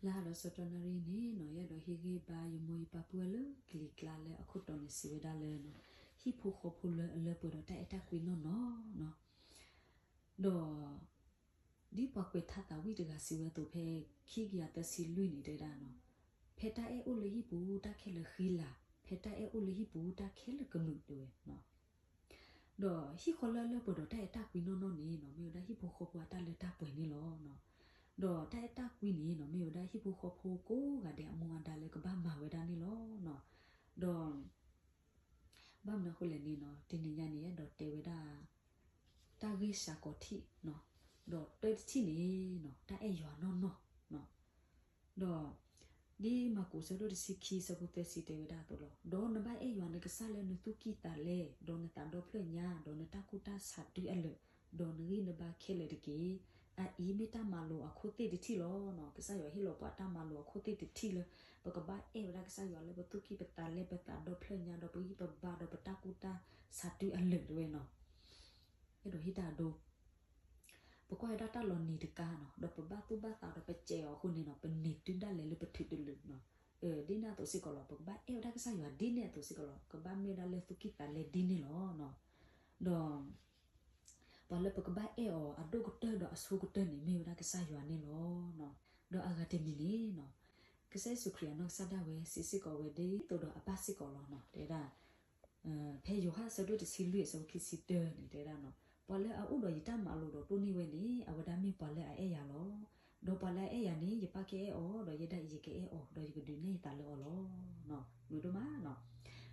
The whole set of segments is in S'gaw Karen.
လၢဟါဒီးဆၢကတီၢ်နၣ်ရံၣ်န့ၣ်နီၤ, ယအဲၣ်ဒိးဟ့ၣ်ဂံၢ်ဘါယမိၢ်ယပၢ်ပုၢ်ဝဲၢ်လၢကလံၤကျါလၢအခိၣ်တီန့ၣ်စံးဝဲဒၣ်လၢနီၤ, ဟံၣ်ဖိဃီဖိလၢအလၢပှဲၤဒီးတၢ်အဲၣ်တၢ်ကွံနီၢ်နီၢ်နီၤ. ဒီး ဒ်ပှၤကွဲးထါသးဝံၣ်တဂၤစံးဝဲအသိး ဖဲခံကယၤသၢဆံလွံၢ်န့ၣ်တဲဒၣ်နီၤ, ဖဲတၢ်အဲၣ်အိၣ်လၢဟံၣ်ပူၤ တၢ်ခဲလၢာ်ဃံလၤ, ဖဲတၢ်အဲၣ်အိၣ်လၢဟံၣ်ပူၤ တၢ်ခဲလၢာ်ကမုာ်တဲဝဲနီၤ. ဒီးဟံၣ်ဃီလၢအလၢပှဲၤဒီးတၢ်အဲၣ်တၢ်ကွံနီၢ်နီၢ်န့ၣ်နီၤ, မ့ၢ်ဝဲဒၣ်ဟံၣ်ဖိဃီဖိအတၢ်လၢတၢ်ပှဲၤန့ၣ်လီၤနီၤ. ဒီးတၢ်အဲၣ်တၢ်ကွံန့ၣ်နီၤ, မ့ၢ်ဝဲဒၣ်ဟံၣ်ဖိဃီဖိကိးဂၤဒဲးအမူအဒါလၢကဘၣ်မၤဝဲဒၣ်န့ၣ်လီၤနီၤ. ဒီး ဘၣ်မနုၤအဃိလဲၣ်န့ၣ်နီၤ, တနံၤညါန့ၣ် အဲၣ်ဒိးတဲဝဲဒၣ် တၢ်ဂ့ၢ်စှၤကိးထံၣ်နီၤ, ဒီးတၢတထံၣ်န့ၣ်နီၤ, တၢ်အဲၣ်ယွၤနီၢ်နီၢ်နီၤ. ဒီး ဒ်မၢ်ကူးဆၢဒိၣ်တဆံခံဆၢဖိသၢဆံတဲဝဲဒၣ်အသိးလီၤ. ဒီးနဘၣ်အဲၣ်ယွၤနကစၢ်လၢနသူၣ်ကံၢ်သးလဲ, ဒီးနသးဒီဖျၢၣ်ညါ, ဒီးနတၢ်ကူၣ်တၢ်ဆးတုၤအလၢာ်, ဒီးနဂံၢ်နဘါခဲလၢာ်တက့ၢ်. အအံၤမ့ၢ်တၢ်မၤလိာ်အခိၣ်သ့ၣ်တထံၣ်လီၤနီၤ. ကစၢ်ယွၤဟ့ၣ်လီၤပှၤတၢ်မၤလိာ်အခိၣ်သ့ၣ်တထံၣ်လၢ ပကဘၣ်အဲၣ်ဝဲဒၣ်ကစၢ်ယွၤလၢပသူၣ်ကံၢ်ပသးလဲ ပသးဒီဖျၢၣ်ညါ ဒီးပဂံၢ်ပဘါ ဒီးပတၢ်ကူၣ်တၢ်ဆးတုၤအလၢာ်တဲဝဲနီၤ. အဲၣ်ဒိးဟ့ၣ်တၢ်အဒိ ပကွၢ်ဝဲဒၣ်တၢ်လီၤနံၤတကါနီၤ, ဒီးပဘၣ်သူၣ်ဘၣ်သးဒီးပစဲးအီၤအဃိန့ၣ်နီၤ, ပန့ၢ်တုၤဒၣ်လဲာ်လၢပထုးတလၢာ်နီၤ. ဒ်န့ၣ်အသိးစ့ၢ်ကီးလီၤ, ပကဘၣ်အဲၣ်ဝဲဒၣ်ကစၢ်ယွၤဒ်န့ၣ်အသိးစ့ၢ်ကီးလီၤ. ကဘၣ်မ့ၢ်ဝဲဒၣ်လၢသူၣ်ကံၢ်သးလဲဒ်န့ၣ်လီၤနီၤ. ဒီး ပှၤလၢပကဘၣ်အဲၣ်အီၤအဒိၣ်ကတၢၢ်ဒီးအဆိကတၢၢ်န့ၣ် မ့ၢ်ဝဲဒၣ်ကစၢ်ယွၤန့ၣ်လီၤ. ဒီးအဂၤတမံၤန့ၣ်နီၤ, ကစၢ်ယ့ၣ်ၡူးခရံာ်အနီၢ်ကစၢ်ဒၣ်ဝဲ စံးစ့ၢ်ကီးဝဲဒ်သိးဒီးအပၢ်စ့ၢ်ကီးလီၤနီၤ. တဲဝဲဒၣ် ဖဲယိၤဟၣ်ဆၢဒိၣ်တဆံလွံၢ်အဆၢဖိခံဆံတၢန့ၣ် တဲဝဲဒၣ်နီၤ, ပှၤလၢအအိၣ်ဒီးယတၢ်မၤလိာ်ဒီးတိၢ်နီၣ်ဝဲန့ၣ် အဝဲဒၣ်မ့ၢ်ပှၤလၢအအဲၣ်ယၤလီၤ. ဒီးပှၤလၢအအဲၣ်ယၤန့ၣ် ယပၢ်ကအဲၣ်အီၤ, ဒီးယဲဒၣ်အံၤယကအဲၣ်အီၤ, ဒီးယကဒုးနဲၣ်ယသးလၢအီၤလီၤ. မုာ်ဒိၣ်မးနီၤ.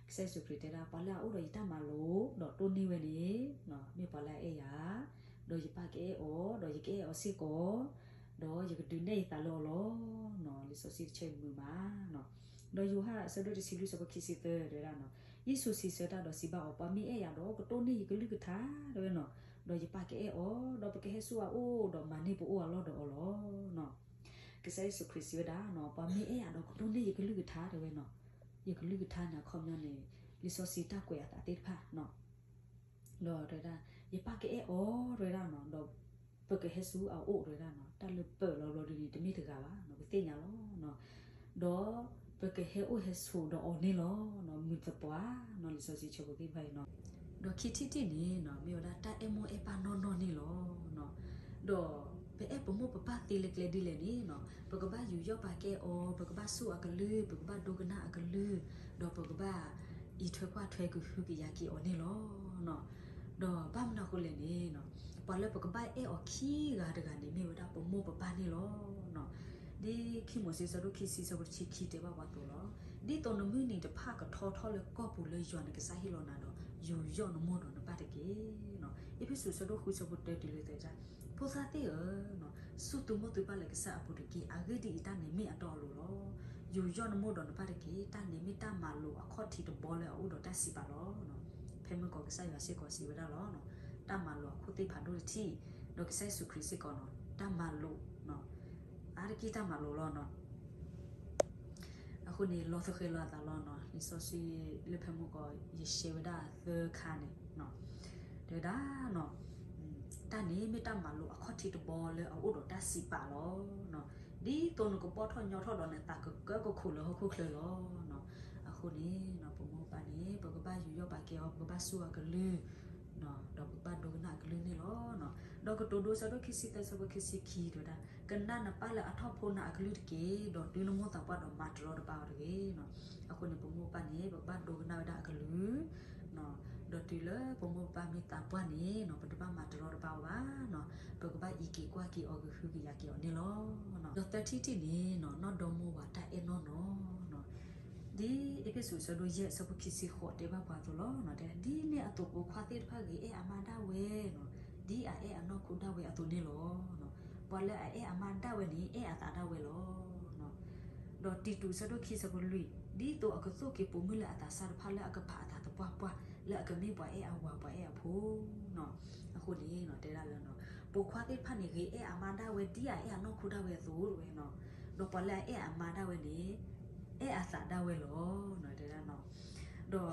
ကစၢ်ယ့ၣ်ၡူးခရံာ်တဲဒၣ် ပှၤလၢအအိၣ်ဒီးယတၢ်မၤလိာ် ဒီးတိၢ်နီၣ်ဝဲန့ၣ် မ့ၢ်ပှၤလၢအအဲၣ်ယၤ, ဒီးယပၢ်ကအဲၣ်အီၤ, ဒီးယကအဲၣ်အီၤစ့ၢ်ကီး, ဒီးယကဒုးနဲၣ်ယသးလၢအီၤလီၤ. လံာ်စီဆှံတဆၢမုာ်မးနီၤ. ဒီးယိၤဟၣ်အဆၢဒိၣ်တဆံလွံၢ်အဆၢဖိခံဆံသၢတဲဝဲဒၣ်နီၤ, ယ့ၣ်ၡူးစံးဆၢတၢ်ဒီးစံးဘၣ်အီၤ, ပှၤမ့ၢ်အဲၣ်ယၤဒီး ကတိၢ်နီၣ်ယကလုၢ်ကထါတဲဝဲနီၤ, ဒီးယပၢ်ကအဲၣ်အီၤ, ဒီးပကဟဲဆူအအိၣ်ဒီးမၤန့ၢ်ပအိၣ်အလီၢ်ဒီးအီၤလီၤ. ကစၢ်ယ့ၣ်ၡူးခရံာ်စံးဝဲဒၣ်နီၤ, ပှၤမ့ၢ်အဲၣ်ယၤဒီးကတိၢ်နီၣ်ယကလုၢ်ကထါတဲဝဲနီၤ. ယကလုၢ်ကထါန့ၣ်အခီပညီန့ၣ် လံာ်စီဆှံတၢ်ကွဲးအသးသ့ၣ်တဖၣ်နီၤ. ဒီးတဲဝဲဒၣ် ယပၢ်ကအဲၣ်အီၤတဲဝဲဒၣ်နီၤ, ဒီးပကဟဲဆူအအိၣ်တဲဝဲဒၣ်နီၤ, တၢ်လၢပၢၢ်လီၤဘျီဒုန့ၣ် တမ့ၢ်တဂၤဘၣ်နီၤ, ပသ့ၣ်ညါလီၤနီၤ. ဒီးပကဟဲအိၣ်ဟဲဆိးဒီးအီၤန့ၣ်လီၤနီၤ, မုာ်သပှၢ်နီၤ, လံာ်စီဆှံဆၢဖိသ့ၣ်တဖၣ်အံၤနီၤ. ဒီးခံထံၣ်တထံၣ်န့ၣ်နီၤ, မ့ၢ်ဝဲဒၣ်တၢ်အဲၣ်မိၢ်အဲၣ်ပၢ်နီၢ်နီၢ်န့ၣ်လီၤနီၤ. ဒီးပအဲၣ်ပမိၢ်ပပၢ်သ့လၢကျဲဒ်လဲၣ်န့ၣ်နီၤ, ပကဘၣ်ယူးယီၣ်ပာ်ကဲအီၤ, ပကဘၣ်ဆိၣ်အကလုၢ်, ပကဘၣ်ဒိကနၣ်အကလုၢ်, ဒီးပကဘၣ်အံးထွဲကွၢ်ထွဲကဟုကယာ်က့ၤအီၤန့ၣ်လီၤနီၤ. ဒီးဘၣ်မနုၤအဃိလဲၣ်န့ၣ်နီၤ, ပှၤလၢပကဘၣ်အဲၣ်အီၤခံဂၤတဂၤန့ၣ် မ့ၢ်ဝဲဒၣ်ပမိၢ်ပပၢ်န့ၣ်လီၤနီၤ. ဒ်ခံမိၤၡ့ဆၢဒိၣ်ခံဆံဆၢဖိတဆံခံတဲဘၣ်ပှၤအသိးလီၤ. ဒ်သိးနမုၢ်နံၤတဖၣ်ကထီထီၣ်လၢကီၢ်ပူၤလၢယွၤနကစၢ်ဟ့ၣ်လီၤနၤဒီး, ယူးယီၣ်နမိၢ်ဒီးနပၢ်တက့ၢ်နီၤ. အ့းဖ့းစူးဆၢဒိၣ်ဃုဆၢဖိတၢတုၤလၢသၢ ဖိသၣ်သ့ၣ်ဧၢ, စူၢ်သုမိၢ်သုပၢ်လၢကစၢ်အပူၤတက့ၢ်. အဂ့ၢ်ဒ်အံၤ, တၢ်န့ၣ်မ့ၢ်အတီအလိၤလီၤ. ယူးယီၣ်နမိၢ်ဒီးနပၢ်တက့ၢ်. တၢ်န့ၣ်မ့ၢ်တၢ်မၤလိာ်အခီၣ်ထံးတဘီလၢအအိၣ်ဒီးတၢ်စံးပာ်လီၤ. ဖဲမုၢ်ကီၢ်ကစၢ်ယွၤစ့ၢ်ကီးစံးဝဲဒၣ်လီၤ. တၢ်မၤလိာ်အခိၣ်သ့ၣ်ဖးဒိၣ်တထံၣ်, ဒီးကစၢ်ယ့ၣ်ၡူးခရံာ်စ့ၢ်ကီးနီၤ, တၢ်မၤလိာ်, အါတက့ၢ်တၢ်မၤလိာ်လီၤနီၤ. အဃိန့ၣ် လီၤသဃဲၤလီၤအသးလီၤနီၤ. လံာ်စီဆှံလၢဖဲမုၢ်ကီၢ်ယရှဲဝဲဒၣ်သၢခါန့ၣ်, တဲဝဲဒၣ်နီၤ, တၢ်န့ၣ်မ့ၢ်တၢ်မၤလိာ်အခီၣ်ထံးတဘီလၢအအိၣ်ဒီးတၢ်စံးပာ်လီၤ. ဒ်သိးနကဘီၣ်ထီၣ်ညီထီၣ်ဒီးနသးကကၢကခိၣ်လၢဟီၣ်ခိၣ်ချၢလီၤ. အဃိန့ၣ် ပမိၢ်ပပၢ်န့ၣ် ပကဘၣ်ယူးယီၣ်ပာ်ကဲအီၤ, ပကဘၣ်စူၢ်အကလုၢ် ဒီးပကဘၣ်ဒိကနၣ်အကလုၢ်န့ၣ်လီၤ. ဒီးကတိၤဒိဆၢဒိၣ်ခံဆံသၢဆၢဖိခံဆံခံတဲဝဲဒၣ်, ကနၣ်နပၢ်လၢအထီၣ်ဖိနၤအကလုၢ်တက့ၢ်, ဒီးတုၤနမိၢ်သးပှၢ်ဒီးမၤတရီတပါအီၤတဂ့ၤ. အဃိန့ၣ် ပမိၢ်ပပၢ်န့ၣ် ပကဘၣ်ဒိကနၣ်ဝဲဒၣ်အကလုၢ်, ဒီးတုၤလၢပမိၢ်ပပၢ်မ့ၢ်သးပှၢ်န့ၣ် ပတဘၣ်မၤတရီတပါအီၤဘၣ်, ပကဘၣ်အံးက့ၤကွၢ်က့ၤအီၤ ကဟုကယာ်က့ၤအီၤန့ၣ်လီၤ. ဒီးသၢထံၣ်တထံၣ်န့ၣ် နီၢ်ဒီမိၢ်ဝၤတၢ်အဲၣ်နီၢ်နီၢ် ဒ်အ့းဖ့းစူးဆၢဒိၣ်ယဲၢ်ဆၢဖိခံဆံဃိးတဲဘၣ်ပှၤအသိးလီၤ. ဒ်န့ၣ်အသိးပိာ်ခွါသ့ၣ်တဖၣ်ဂ့ၤ အဲၣ်အမါဒၣ်ဝဲ, ဒ်အအဲၣ်အနီၢ်ခိဒၣ်ဝဲအသိးန့ၣ်လီၤ. ပှၤလၢအအဲၣ်အမါဒၣ်ဝဲန့ၣ် အဲၣ်အသးဒၣ်ဝဲလီၤ. ဒီးတံတူးဆၢဒိၣ်ခံဆၢဖိလွံၢ်, ဒ်သိးအကသိၣ်က့ၤပိာ်မုၣ်လၢအသးစၢ်တဖၣ်လၢအကဖးအသးသပှၢ်ပှၢ် လၢအကမ့ၢ်ပှၤအဲၣ်အဝၤပှၤအဲၣ်အဖိ အဃိန့ၣ် တဲဒၣ်လၢ ပိာ်ခွါသ့ၣ်တဖၣ်န့ၣ် ဂ့ၤအဲၣ်အမါဒၣ်ဝဲဒ်အအဲၣ်အနီၢ်ခိဒၣ်ဝဲအသိးဝဲနီၤ. ဒီးပှၤလၢအအဲၣ်အမါဒၣ်ဝဲန့ၣ် အဲၣ်အသးဒၣ်ဝဲလီၤ. တဲဒၣ်နီၤ. ဒီး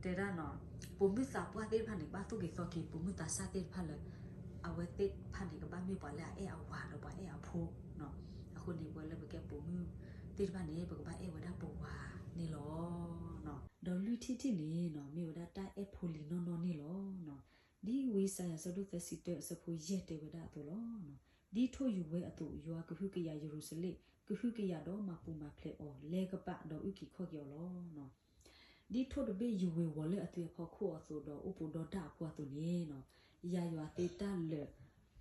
တဲဒၣ်နီၤ, ပိာ်မုၣ်သးပှၢ်သ့ၣ်တဖၣ်န့ၣ် ကဘၣ်သိၣ်က့ၤသီက့ၤ ပိာ်မုၣ်သးစၢ်သ့ၣ်တဖၣ်လၢ အဝဲသ့ၣ်တဖၣ်န့ၣ် ကဘၣ်မ့ၢ်ပှၤလၢအအဲၣ်အဝၤဒီးပှၤအဲၣ်အဖိနီၤ. အဃိန့ၣ် ပဝဲလၢပကဲပိာ် သ့ၣ်တဖၣ်န့ၣ် ပကဘၣ်အဲၣ်ဝဲဒၣ်ပဝၤန့ၣ်လီၤ. ဒီးလွံၢ်ထံၣ်တထံၣ်န့ၣ်နီၤ မ့ၢ်ဝဲဒၣ်တၢ်အဲၣ်ဖိလံၤနီၢ်နီၢ်န့ၣ်လီၤ. ဒ်ဝံယၡါယၤဆၢဒိၣ်သၢဆံတၢအဆၢဖိယဲၢ်တဲဝဲဒၣ်အသိးလီၤ. ဒ်ထိၣ်ယူၤဝဲအသိး ယွၤကဟုကယာ်ယရူၤၡလ့ၣ်, ကဟုကယာ်ဒီးမၤပူၤမၤဖျဲးအီၤ, လဲၤကပာ်ဒီးအုၣ်က့ၤခီၣ်က့ၤအီၤလီၤ. ဒ်ထိၣ်တဘ့ၣ်ယူၤဝ့ၤဝီၤလၢအသွံၣ်အဖီခိၣ်အသိး ဒီးအိၣ်ပူၤဒီဒၣ်အဖီအသိးန့ၣ်နီၤ, ယၤယွၤသ့တၢ်လၢာ်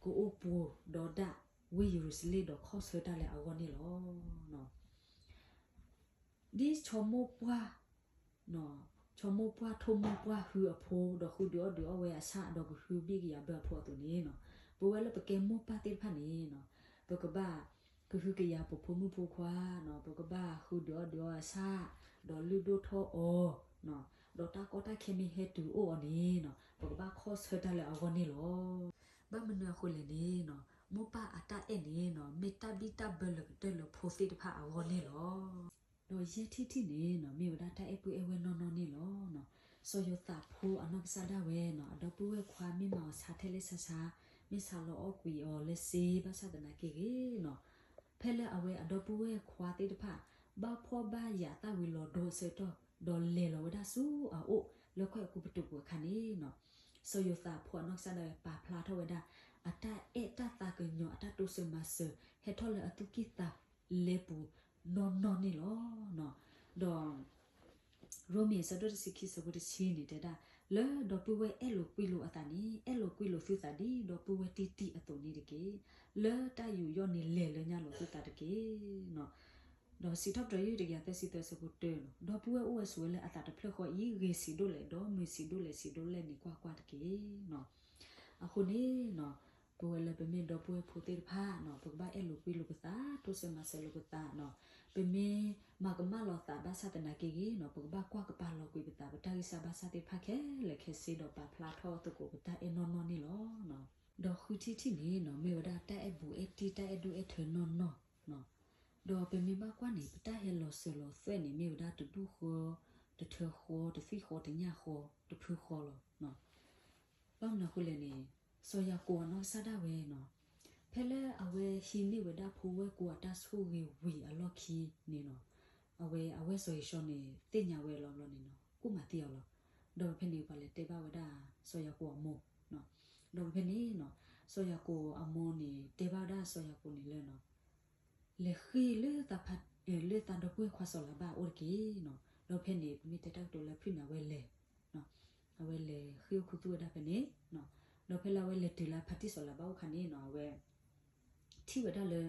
ကအိၣ်ပူၤဒီဒၣ်ဝ့ၢ်ယရူၤၡလ့ၣ် ဒီးခီၣ်ဆၢတၢ်လၢအဂီၢ်န့ၣ်လီၤ. ဒ်ဆီမိၢ်ပှၢ် ဆီမိၢ်ပှၢ်ထိၣ်မိၢ်ပှၢ်ဟုအဖိ ဒီးဃုဒုးအီၣ်ဒုးအီဝဲအဆၣ် ဒီးကဟုဘံၣ်ကယၤဘၢအဖိအသိးန့ၣ်နီၤ, ပဝဲလၢပကဲမိၢ်ပၢ်သ့ၣ်တဖၣ်န့ၣ်နီၤ, ပကဘၣ်ကဟုကယာ်ပဖိမုၣ်ဖိခွါနီၤ, ပကဘၣ်ဃုဒုးအီၣ်ဒုးအီအဆၣ်, ဒီးလုၢ်ဒိၣ်ထီၣ်အီၤ, ဒီးတၢ်ကီတၢ်ခဲမ့ၢ်ဟဲတုၤအိၣ်အီၤန့ၣ်နီၤ, ပကဘၣ်ခီၣ်ဆၢတၢ်လၢအဂီၢ်န့ၣ်လီၤ. ဘၣ်မနုၤအဃိလဲၣ်န့ၣ်နီၤ, မိၢ်ပၢ်အတၢ်အဲၣ်န့ၣ်နီၤ, မ့ၢ်တၢ်ဘံၣ်တၢ်ဘၢလၢကတၢၢ်လၢဖိသ့ၣ်တဖၣ်အဂီၢ်န့ၣ်လီၤ. ဒီးယဲၢ်ထံၣ်တထံၣ်န့ၣ်နီၤ, မ့ၢ်ဝဲဒၣ်တၢ်အဲၣ်ပုၢ်အဲၣ်ဝဲၢ်နီၢ်နီၢ်န့ၣ်လီၤ. စီၤယိၤသးဖိအနီၢ်ကစၢ်ဒၣ်ဝဲနီၤ, အဒီပုၢ်ဝဲၢ်ခွါမ့ၢ်မၤအီၤဆါထဲလဲၣ်ဆါဆါ, မ့ၢ်ဆါလီၤအီၣ်ကွံာ်အီၤလၢစ့ ဘၣ်ဆၣ်သနာ်က့ဂ့ၤနီၤ, ဖဲလၢအဝဲအဒီပုၢ်ဝဲၢ်ခွါသ့ၣ်တဖၣ် ဘၣ်ဖှီၣ်ဘၣ်ယာ်သၣ်ဝံၤလီၤဒိအဆၢကတီၢ်, ဒီးလဲၤလီၤဝဲဒၣ်ဆူအအိၣ်လၢခွဲးအပူၤပတုာ်ပူၤအခါန့ၣ်နီၤ, စီၤယိၤသးဖိအနီၢ်ကစၢ်ဒၣ်ဝဲပာ်ဖျါထီၣ်ဝဲဒၣ် အတၢ်အဲၣ်တၢ်သးကညီၤ အတၢ်တိစၢၤမၤစၢၤ ဟဲထီၣ်လၢအသူၣ်ကံၢ်သးလဲပူၤနီၢ်နီၢ်န့ၣ်လီၤ. ဒီး ရိမ့ၤအဆၢဒိၣ်တဆံခံဆၢဖိတဆံန့ၣ်တဲဒၣ်, လၢဒီပုၢ်ဝဲၢ်အဲၣ်လိာ်ကွံလိာ်အသးန့ၣ် အဲၣ်လိာ်ကွံလိာ်သုသးဒ်ဒီပုၢ်ဝဲၢ်တံၢ်တံၢ်အသိးန့ၣ်တက့ၢ်. လၢတၢ်ယူးယီၣ်န့ၣ်လဲၤလၢညါလိာ်သုသးတက့ၢ်. ဒီးစံးထီၣ်ပတြၢၤ တကယၤသၢဆံသၢဆၢဖိတၢနီၤ, ဒီပုၢ်ဝဲၢ်အိၣ်ဝဲဆိးဝဲလၢအသးတဖျၢၣ်ဃီအံၤ ဂ့ၤဆံးဒိၣ်လဲၣ် ဒီးမုာ်ဆံးဒိၣ်လဲၣ်ဆံးဒိၣ်လဲၣ်န့ၣ်ကွၢ်ကွၢ်တက့ၢ်နီၤ. အဃိန့ၣ်နီၤ, ပဝဲလၢပမ့ၢ်ဒီပုၢ်ဝဲၢ်ဖိသ့ၣ်တဖၣ်နီၤ, ပကဘၣ်အဲၣ်လိာ်ကွံလိာ်ပသး, တိစၢၤမၤစၢၤလိာ်ပသးနီၤ. ပမ့ၢ်မၤကမၣ်လီၤသးဘၣ်ဆၣ်သနာ်က့ဂ့ၤနီၤ, ပကဘၣ်ကွၢ်ကပာ်လီၤကွံာ်ပသး ပတၢ်ဂံၢ်စၢ်ဘါစၢ်သ့ၣ်တဖၣ်ခဲလၢာ်ခဲဆ့ ဒီးပာ်ဖျါထီၣ်သကိးပတၢ်အဲၣ်နီၢ်နီၢ်န့ၣ်လီၤ. ဒီးဃုထံၣ်တထံၣ်န့ၣ်နီၤ, မ့ၢ်ဝဲဒၣ်တၢ်အဲၣ်ဘူးအဲၣ်တံၢ် တၢ်အဲၣ်ဒိၣ်အဲၣ်ထၢနီၢ်နီၢ်နီၤ. ဒီးပမ့ၢ်ဘၣ်ကွၢ်န့ၣ် ပတၢ်ဟဲလီၤစၢၤလီၤသွဲၣ်န့ၣ် မ့ၢ်ဝဲဒၣ်တဒူၣ်ဃီ, တထၢဃီ, တသွံၣ်ဃီ, တညၣ်ဃီ, တဖုဃီလီၤ. ဘၣ်မနုၤအဃိလဲၣ်န့ၣ်, စီၤယၤကိာ်အနီၢ်ကစၢ်ဒၣ်ဝဲနီၤ, ဖဲလၢအဝဲဟံးန့ၢ်ဝဲဒၣ်ဖိဝဲၢ်ကိာ်အတၢ်ဆိၣ်ဂ့ၤဝံၤအလီၢ်ခံန့ၣ်နီၤ, အဝဲ အဝဲၢ်စီၤဧ့ၡီန့ၣ် သ့ၣ်ညါဝဲလီၤဘျီန့ၣ်နီၤ, ကူၣ်မၤသံအီၤလီၤ. ဒီးဖဲန့ၣ် ပှၤလဲၤတဲဘၣ်ဝဲဒၣ်စီၤယၤကိာ်အမိၢ်, ဒီးဖဲန့ၣ်နီၤ, စီၤယၤကိာ်အမိၢ်န့ၣ် တဲဘၣ်ဝဲဒၣ်စီၤယၤကိာ်န့ၣ်လၢနီၤ လဲၤဃ့လၢသးဖါ, လၢသးဒီပုၢ်ဝဲၢ်ခွါစီၤလၤဘၣ်အအိၣ်တက့ၢ်နီၤ. ဒီးဖဲန့ၣ် ပမ့ၢ်တဲတၢ်ကတိၤလၢဖုၣ်န့ၣ် အဝဲလဲၤ, အဝဲလဲၤဃ့အိၣ်ခူသူၣ်ဝဲဒၣ်ဖဲန့ၣ်, ဒီးဖဲလၢအဝဲလဲၤတုၤလၢအဖါတံၢ်စီၤလၤဘၣ်အိၣ်ခါန့ၣ်နီၤ, အဝဲ ထံၣ်ဝဲဒၣ်လၢ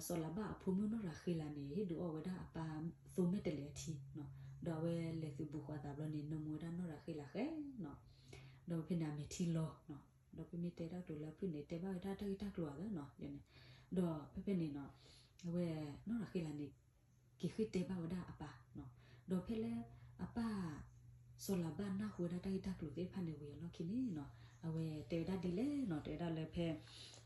စီၤလၤဘၣ်အဖိမုၣ်နီၢ်ရၤဃ့လးန့ၣ် ဟ့ၣ်ဒုးအီၣ်ဝဲဒၣ်အပၢ်သိမဲာ်တဲးလဲးအထံ, ဒီးအဝဲလဲၤသုးဘူးဃီအသးဘျီန့ၣ် နၢမူဝဲဒၣ်နီၢ်ရၤဃ့လးဃဲနီၤ. ဒီးဖဲန့ၣ်အမဲာ်ထံလီၤ, ဒီးဖဲမ့ၢ်တဲတၢ်ကတိၤလၢအဖုၣ်န့ၣ် တဲဘၣ်ဝဲဒၣ်တၢ်ဂ့ၢ်တၢ်ကျိၤအသးနီၤ, ဒီးဖဲဖဲန့ၣ်နီၤ, အဝဲနီၢ်ရၤဃ့လးန့ၣ် က့ၤဃ့တဲဘၣ်ဝဲဒၣ်အပၢ်, ဒီးဖဲလၢအပၢ် စီၤလၤဘၣ်နၢ်ဟူဝဲဒၣ်တၢ်ဂ့ၢ်တၢ်ကျိၤသ့ၣ်တဖၣ်န့ၣ်ဝံၤအလီၢ်ခံန့ၣ်နီၤ, အဝဲတဲဝဲဒၣ်ဒ်လဲၣ်နီၤ, တဲဝဲဒၣ်လၢဖဲ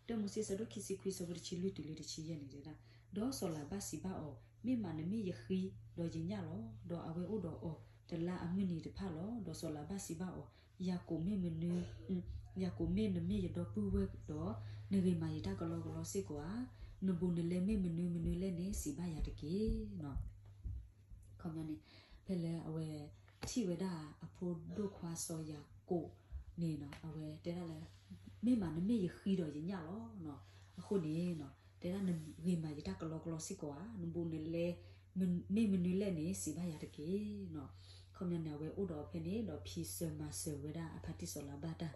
တၢမိၤၡ့ဆၢဒိၣ်ခံဆံခွံဆၢဖိတဆံလွံၢ်တုၤလၢတဆံယဲၢ်န့ၣ်တဲဒၣ်, ဒီးစီၤလၤဘၣ်စံးဘၣ်အီၤ, မ့ၢ်မးနမ့ၢ်ယဃံဒီးယညၣ်လီၤ. ဒီးအဝဲအိၣ်ဒီးအီၤတလါအမုၢ်နံၤတဖၣ်လီၤ. ဒီးစီၤလၤဘၣ်စံးဘၣ်အီၤ, ယၤကိာ်မ့ၢ်မနုၤ, ယၤကိာ်မ့ၢ်နမ့ၢ်ယဒီပုၢ်ဝဲၢ်ဒီး, နဂ့ၤမးယတၢ်ကလီကလီစ့ၢ်ကီးဧါ. နဘူးနလဲမ့ၢ်မနုၤမနုၤလဲၣ်န့ၣ် စံးဘၣ်ယၤတက့ၢ်နီၤ. ခီပညီန့ၣ်, ဖဲလၢအဝဲထံၣ်ဝဲဒၣ်အဖိဒိၣ်ခွါစီၤယၤကိာ်န့ၣ်နီၤ, အဝဲတဲဒၣ်လၢ မ့ၢ်မးနမ့ၢ်ယဃံဒီးယညၣ်လီၤ. အဃိန့ၣ်နီၤ, တဲဒၣ်နဂ့ၤမးယတၢ်ကလီကလီစ့ၢ်ကီးဧါ, နဘူးနလဲ မ့ၢ်မနုၤလဲၣ်န့ၣ် စံးဘၣ်ယၤတက့ၢ်နီၤ. ခီပညီန့ၣ် အဝဲအိၣ်ဒီးဖဲန့ၣ်ဒီး ဖံးစၢၤမၤစၢၤဝဲဒၣ်အဖါတံၢ်စီၤလၤဘၣ်တၢ်,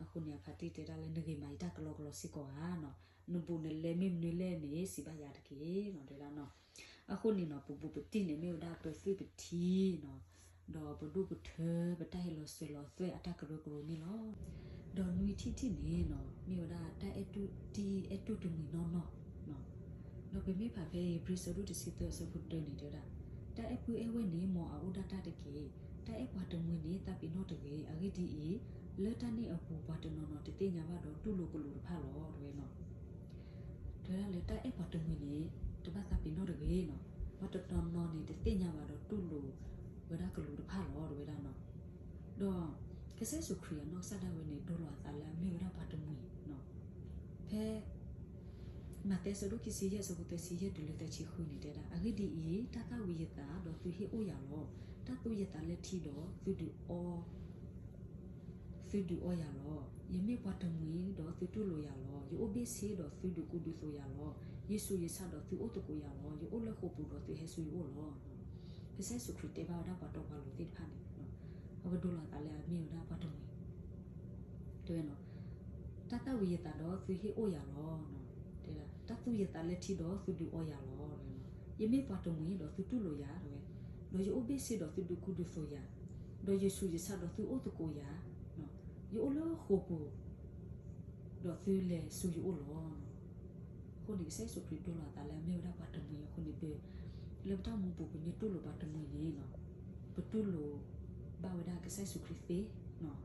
အဃိန့ၣ် အဖါတံၢ်တဲဒၣ်လၢ နဂ့ၤမးယတၢ်ကလီကလီစ့ၢ်ကီးဧါနီၤ, နဘူးနလဲမ့ၢ်မနုၤလဲၣ်န့ၣ် စံးဘၣ်ယၤတက့ၢ်နီၤ တဲဒၣ်နီၤ. အဃိန့ၣ်နီၤ, ပဘူးပတံၢ်န့ၣ် မ့ၢ်ဝဲဒၣ်ပသွံၣ်ပထံနီၤ, ဒီးပဒိၣ်ပထၢ ပတၢ်ဟဲလီၤစၢၤလီၤသွဲၣ်အတၢ်ကရၢကရိန့ၣ်လီၤ. ဒီးနွံထံၣ်တထံၣ်န့ၣ်နီၤ, မ့ၢ်ဝဲဒၣ်တၢ်အဲၣ်တူၢ်တံၢ်အဲၣ်တူၢ်တမှံၤနီၢ်နီၢ်နီၤ. ဒီးပမ့ၢ်ဖးဖဲဧ့ၤဘြံၤဆၢဒိၣ်တဆံသၢအဆၢဖိတၢန့ၣ်တဲဝဲဒၣ်, တၢ်အဲၣ်ပုၢ်အဲၣ်ဝဲၢ်န့ၣ် မ်အအိၣ်ဒၣ်တၢ်တက့ၢ်. တၢ်အဲၣ်ပှၤတမှံၤန့ၣ် သးပ့ၤနီၣ်တဂ့ၤ. အဂ့ၢ်ဒ်အံၤ, လၢတၢ်န့ၣ်အပူၤ ပှၤတနီၤနီၤတသ့ၣ်ညါဘၣ်ဒီးတူၢ်လိာ်ကလူးတဖၣ်လီၤ တဲဝဲနီၤ. တဲဝဲဒၣ်လၢတၢ်အဲၣ်ပှၤတမှံၤန့ၣ် တဘၣ်သးပ့ၤနီၣ်တဂ့ၤနီၤ, ပှၤတနီၤနီၤန့ၣ် တသ့ၣ်ညါဘၣ်ဒီးတူၢ်လိာ်ဝဲဒၣ်ကလူးတဖၣ်လီၤ တဲဝဲဒၣ်နီၤ. ဒီးကစၢ်ယ့ၣ်ၡူးခရံာ်အနီၢ်ကစၢ်ဒၣ်ဝဲန့ၣ် ဒိလီၤအသးလၢအမ့ၢ်ဝဲဒၣ်ပှၤတမှံၤနီၤ. ဖဲ မးသဲအဆၢဒိၣ်ခံဆံယဲၢ် အဆၢဖိသၢဆံယဲၢ်တုၤလၢသၢဆံဃုန့ၣ်တဲဒၣ်, အဂ့ၢ်ဒ်အံၤ, တၢ်သၣ်ဝံၤယသးဒီးသုဟ့ၣ်အိၣ်ယၤလီၤ. တၢ်သူယသးလၢထံဒီးသုဒုးအီ သုဒုးအီယၤလီၤ. ယမ့ၢ်ပှၤတမှံၤဒီးသုတူၢ်လိာ်ယၤလီၤ. ယအိၣ်ဘ့ၣ်ဆ့ဒီးသုဒုးကူဒုးသိးယၤလီၤ. ယဆူးယဆါဒီးသုအိၣ်သကိးယၤလီၤ. ယအိၣ်လၢဃိာ်ပူၤဒီးသုဟဲဆူယအိၣ်လီၤ. ကစၢ်ယ့ၣ်ၡူးခရံာ်တဲဘၣ်ဝဲဒၣ်ပှၤတီပှၤလိၤသ့ၣ်တဖၣ်န့ၣ်, အဝဲဒိလီၤအသးလၢအမ့ၢ်ဝဲဒၣ်ပှၤတမှံၤ တဲဝဲ, တၢ်သၣ်ဝံၤယသးဒီးသုဟ့ၣ်အိၣ်ယၤလီၤ. တဲဒၣ်, တၢ်သူယသးလၢထံဒီးသုဒုးအီယၤလီၤ. ယမ့ၢ်ပှၤတမှံၤဒီးသုတူၢ်လိာ်ယၤ တဲဝဲ, ဒီးယအိၣ်ဘ့ၣ်ဆ့ဒီးသုဒုးကူဒုးသိးယၤ, ဒီးယဆူးယဆါဒီးသုအိၣ်သကိးယၤ, ယအိၣ်လၢဃိာ်ပူၤ ဒီးသုလဲၤဆူယအိၣ်လီၤ. အဃိန့ၣ် ကစၢ်ယ့ၣ်ၡူးခရံာ်ဒိလီၤအသးလၢအမ့ၢ်ဝဲဒၣ်ပှၤတမှံၤအဃိန့ၣ် ပ လၢပတၢ်မူပူၤ ပမ့ၢ်တူၢ်လိာ်ပှၤတမှံၤန့ၣ် ပတူၢ်လိာ်ဘၣ်ဝဲဒၣ်ကစၢ်ယ့ၣ်ၡူးခရံာ်သ့. ဘၣ်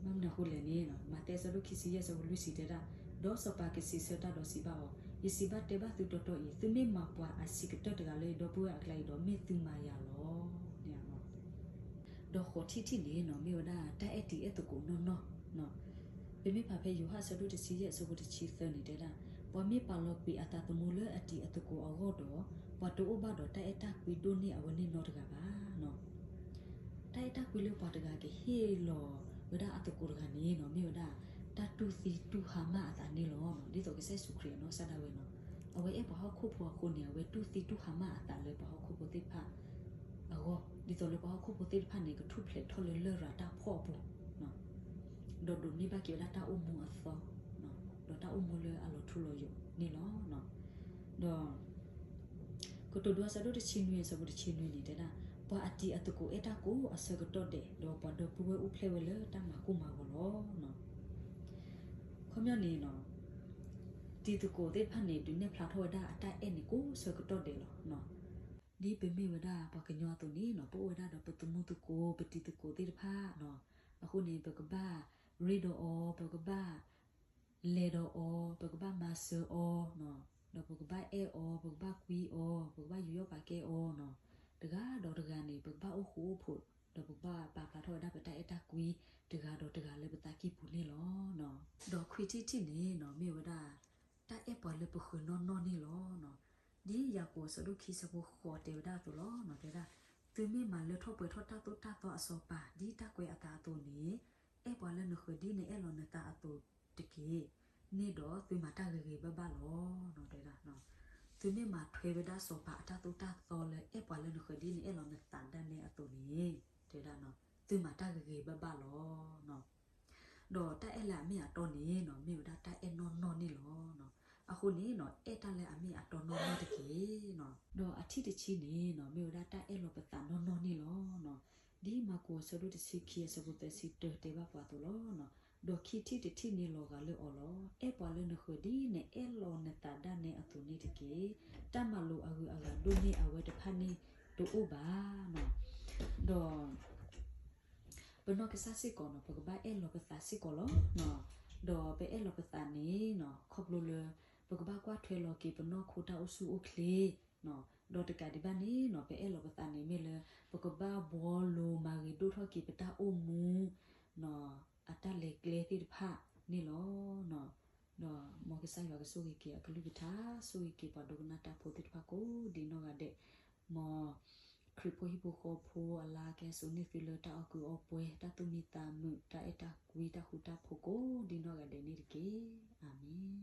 မနုၤအဃိလဲၣ်န့ၣ် မးသဲအဆၢဒိၣ်ခံဆံယဲၢ် အဆၢဖိလွံၢ်ဆံတဲဒၣ်, ဒီးစီၤပၤကစံးဆၢတၢ်ဒီးစံးဘၣ်အီၤ, ယစံးဘၣ်တဲဘၣ်သုတီတီအံၤ, သုမ့ၢ်မၤပှၤအဆံးကတၢၢ်တဂၤလၢယဒီပုၢ်ဝဲၢ်အကျါအံၤဒီး မ့ၢ်သုမၤယၤလီၤ. န့ၣ် ဒီးဃိးထံၣ်တထံၣ်န့ၣ် မ့ၢ်ဝဲဒၣ်တၢ်အဲၣ်တံၤအဲၣ်သကိးနီၢ်နီၢ်. ပမ့ၢ်ဖးဖဲယိၤဟၣ်အဆၢဒိၣ်တဆံယဲၢ် အဆၢဖိတဆံသၢန့ၣ်တဲဒၣ်, ပှၤမ့ၢ်ပာ်လီၤကွံာ်အသးသမူလၢအတံၤအသကိးအဂီၢ်ဒီး, ပှၤတအိၣ်ဘၣ်ဒီးတၢ်အဲၣ်တၢ်ကွံဒိၣ်န့ၢ်အဝဲန့ၣ်နီတဂၤဘၣ်. တၢ်အဲၣ်တၢ်ကွံလၢပှၤတဂၤကဟ့ၣ်လီၤဝဲဒၣ်အသကိးတဂၤန့ၣ် မ့ၢ်ဝဲဒၣ် တၢ်တူၢ်သံတူၢ်ဟါမၢ်အသးန့ၣ်လီၤ. ဒ်သိးကစၢ်ယ့ၣ်ၡူးခရံာ်အနီၢ်ကစၢ်ဒၣ်ဝဲန့ၣ်, အဝဲအဲၣ်ပှၤဟီၣ်ခိၣ်ဖိအဃိန့ၣ် အဝဲတူၢ်သံတူၢ်ဟါမၢ်အသးလၢပှၤဟီၣ်ခိၣ်ဖိသ့ၣ်တဖၣ်အဂီၢ်, ဒ်သိးလၢပှၤဟီၣ်ခိၣ်ဖိသ့ၣ်တဖၣ်န့ၣ် ကထူၣ်ဖျဲးထီၣ်လၢလရာ်တၢ်ဖှီၣ်အပူၤ, ဒီးဒိးန့ၢ်ဘၣ်က့ၤဝဲဒၣ်တၢ်အိၣ်မူအသီ, ဒီးတၢ်အိၣ်မူလၢအလီၤထူလီၤယိာ်န့ၣ်လီၤ. ဒီး ကတိၤဒိ အဆၢဒိၣ်တဆံနွံ အဆၢဖိတဆံနွံန့ၣ်တဲဒၣ်, ပှၤအတံၤအသကိးအဲၣ်တၢ်ကိးအဆၢကတီၢ်ဒဲး, ဒီးပှၤဒီပုၢ်ဝဲၢ်အိၣ်ဖျဲၣ်ဝဲလၢတၢ်မၤကိၢ်မၤဂီၤလီၤ. ခီပညီန့ၣ် တံၤသကိးသ့ၣ်တဖၣ်န့ၣ် ဒုးနဲၣ်ဖျါထီၣ်ဝဲဒၣ်အတၢ်အဲၣ်န့ၣ်ကိးဆၢကတီၢ်ဒဲးလီၤ. ဒ်ပမ့ၢ်ဝဲဒၣ်ပှၤကညီအသိးန့ၣ် ပအိၣ်ဝဲဒၣ်ဒီးပသမူသကိး ပတံၤသကိးသ့ၣ်တဖၣ်, အဃိန့ၣ် ပကဘၣ်ရ့ဒီးအီၤ, ပကဘၣ်လဲၤဒီးအီၤ, ပကဘၣ်မၤစၢၤအီၤ, ဒီးပကဘၣ်အဲၣ်အီၤ, ပကဘၣ်ကွံအီၤ, ပကဘၣ်ယူးယီၣ်ပာ်ကဲအီၤ, တဂၤဒီးတဂၤန့ၣ် ပကဘၣ်အိၣ်ဃူအိၣ်ဖိး, ဒီးပကဘၣ်ပာ်ဖျါထီၣ်ဝဲဒၣ်ပတၢ်အဲၣ်တၢ်ကွံတဂၤဒီးတဂၤလၢပသးကံၢ်ပူၤန့ၣ်လီၤ. ဒီးခွံထံၣ်တထံၣ်န့ၣ် မ့ၢ်ဝဲဒၣ် တၢ်အဲၣ်ပှၤလၢပဃၢၤနီၢ်နီၢ်န့ၣ်လီၤ. ဒ်ယၤကိာ်အဆၢဒိၣ်ခံ အဆၢဖိဃိးတဲဝဲဒၣ်အသိးလီၤ. တဲဝဲဒၣ်, သုမ့ၢ်မၤလၢထီၣ်ပှဲၤထီၣ်တၢ်သိၣ်တၢ်သီအစီၤပၤ ဒ်တၢ်ကွဲးအသးအသိးန့ၣ်, အဲၣ်ပှၤလၢနဃၢၤဒ်နအဲၣ်လီၤနသးအသိးတက့ၢ်. န့ၣ်ဒီးသုမၤတၢ်ဂ့ၤဂ့ၤဘၣ်ဘၣ်လီၤ. တဲဝဲဒၣ်, သုမ့ၢ်မၤထွဲဝဲဒၣ်စီၤပၤအတၢ်သိၣ်တၢ်သီလၢ အဲၣ်ပှၤလၢနဃၢၤဒ်နအဲၣ်လီၤနသးဒၣ်နဲအသိးန့ၣ်, တဲဝဲဒၣ်, သုမၤတၢ်ဂ့ၤဂ့ၤဘၣ်ဘၣ်လီၤ. ဒီးတၢ်အဲၣ်လၢအမ့ၢ်အတီန့ၣ် မ့ၢ်ဝဲဒၣ်တၢ်အဲၣ်နီၢ်နီၢ်န့ၣ်လီၤ. အဃိန့ၣ် အဲၣ်တၢ်လၢအမ့ၢ်အတီနီၢ်နီၢ်တက့ၢ်. ဒီးအထံၣ်တဆံန့ၣ် မ့ၢ်ဝဲဒၣ်တၢ်အဲၣ်လီၤပသးနီၢ်နီၢ်န့ၣ်လီၤ. ဒ်မၢ်ကူးအဆၢဒိၣ်တဆံခံ အဆၢဖိသၢဆံတၢတဲဘၣ်ပှၤအသိးလီၤ. ဒီးခံထံၣ်တထံၣ်န့ၣ်လီၤဂာ်လၢအီၤလီၤ. အဲၣ်ပှၤလၢနဃၢၤဒ်နအဲၣ်လီၤနသးဒၣ်နဲအသိးန့ၣ်တက့ၢ်. တၢ်မၤလိာ်အဂုၤအဂၤဒိၣ်န့ၢ်အဝဲတဖၣ်န့ၣ်တအိၣ်ဘၣ်. ဒီး ပနီၢ်ကစၢ်စ့ၢ်ကီးန့ၣ် ပကဘၣ်အဲၣ်လီၤပသးစ့ၢ်ကီးလီၤ. ဒီးပအဲၣ်လီၤပသးန့ၣ် ခီဖျိလၢ ပကဘၣ်ကွၢ်ထွဲလီၤက့ၤပနီၢ်ခိတၢ်အိၣ်ဆူၣ်အိၣ်ချ့, ဒီးတကးဒံးဘၣ်န့ၣ် ပအဲၣ်လီၤပသးန့ၣ်မ့ၢ်လၢ ပကဘၣ်ဘှီလိၤမၤဂ့ၤဒိၣ်ထီၣ်က့ၤပတၢ်အိၣ်မူ အတၢ်လဲၤကျဲသ့ၣ်တဖၣ်န့ၣ်လီၤ. ဒီးမ်ကစၢ်ယွၤကဆိၣ်ဂ့ၤက့ၤအကလုၢ်ကထါ, ဆိၣ်ဂ့ၤက့ၤပှၤဒိကနၣ်တၢ်ဖိသ့ၣ်တဖၣ်ကိးဒ်နီၢ်ဂၤဒဲး, မ်ခရံာ်ဖိဟံၣ်ဖိဃီဖိအလၤကပီၤကဲစိာ်န့ၢ်သုလၢတၢ်အီၣ်ကုာ်အီၣ်ပှဲၤ, တၢ်သူၣ်မံသးမုာ်, တၢ်အဲၣ်တၢ်ကွံ, တၢ်ဃူတၢ်ဖိးကိးဒ်နီၢ်ဂၤဒဲးန့ၣ်တက့ၢ်. အၤမ့ၣ်.